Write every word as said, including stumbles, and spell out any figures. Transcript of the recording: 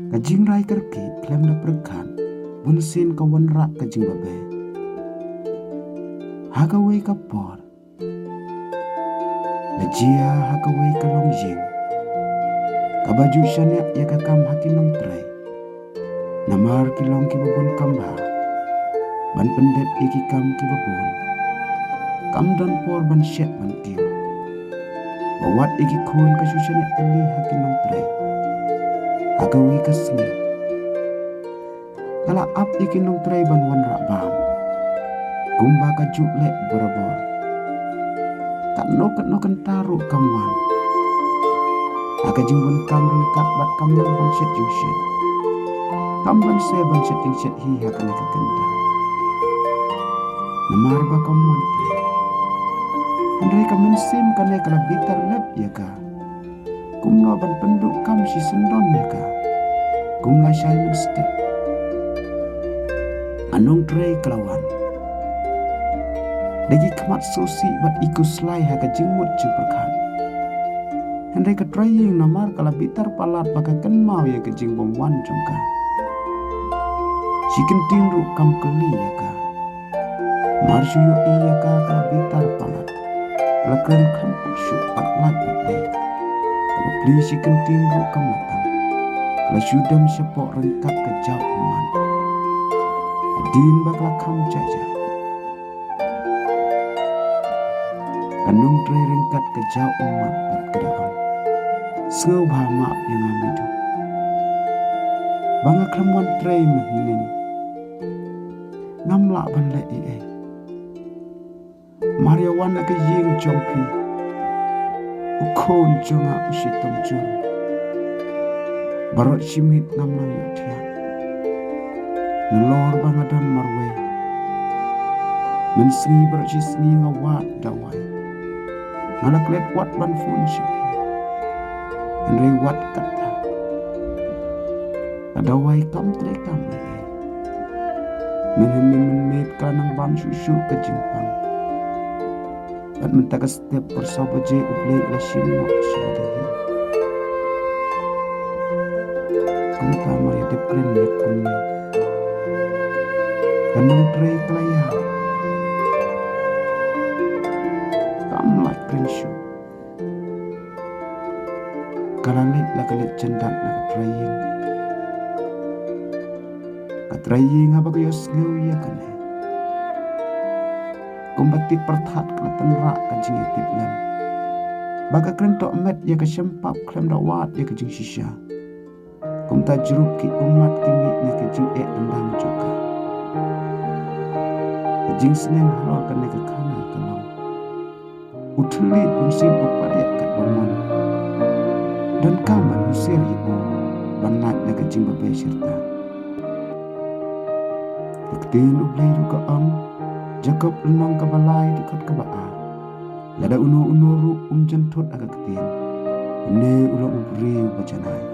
Ka jingrai kyrkieh khlem da pyrkhat bunsien ka wanrah ka jingbabe. Ha kawei ka por, la jia ha kawei ka longïing kaba ju shaniah ïa ka kam ha ki nongtrei. Namar ki long kiba bun kam bha ban pyndep ïa ki kam kiba bun, kam don por ban shet ban kiew. Ba wat ïa ki khun ka shu shaniah tylli ha ki nongtrei. Ha kawei ka sngi, ka la ap ïa ki nongtrei ban wanrah bam, kumba ka ju leh barabor. Katno katno kynta ruh kam wan. Ha ka jingbun kam ryngkat bad kam nang ban shet jingshet. Kam ban se ban shet jingshet hi ha kane ka kynta. Namar ba kam wan trei. Hynrei ka mynsiem kane ka la bitar lep ïa ka. Kumno ban pynduh kam shisyndon ïa ka. Kumno shai mynstep, ka nongtrei ka la wan da ki khmat sngewsih bad i khuslai ha ka jingmut jingpyrkhat. Hynrei ka trai ïing namar ka la bitar palat ba ka kynmaw ïa ka jingbymwan jong ka. Shi kyntien ruh kam kylli ïa ka. Mar shu ïohi ïa ka ka la bitar palat. Ka la kren kham puk shuh bad lait bad dei. Kaba plie shi kyntien ruh kam la tang. Ka la shu dem shapoh ryngkat ka jaw ummat. Hadien ba ka la kham jai jai, ka nongtrei ryngkat ka jaw ummat bad ka da ong, sngewbha map ïa nga meidu. Ba nga khlem wan trei mynhynnin. Ngam lah ban leh ei ei. Mar ïa wan na ka ïing jong phi, u khun jong nga u shitom jur. Baroh shi miet ngam nang ïohthiah. Nalor ba nga don marwei, mynsngi baroh shi sngi nga wad dawai. Nga la klet wat ban phone sha phi, hynrei wat katta, ka dawai kam trei kam ei ei. Mynhynnin mynmiet ka la nang bam shuh shuh ka jingpang. Bad mynta ka step por saw baje U Blei u la shim noh sha ka dawai. Kumta mar ïa dep kren ïa kumne, ka nongtrei ka la ïaid. Kam lait kren shuh. Ka la leit la ka leit jyndat na ka trai ïing. Ka trai ïing haba ka ïohsngew ïa kane, kumba tip pyrthat ka la tynrah ka jingïatiplem. Ba ka kren tohmet ïa ka shempap khlem da wad ïa ka jingshisha. Kumta jrup ki ummat ki mih na ka jingeh dang jong ka. Ka jingsneng halor kane ka khana ka long, u thylliej bunsien u pat ïa katba mon. Donkam ban husiar ïa u ban lait na ka jingbabe shirta. Ka ktien U Blei ruh ka ong, Jakob lynnong kaba lai dkhot kaba ar. Lada uno uno ruh um jynthut ha ka ktien, une u long u briew ba janai.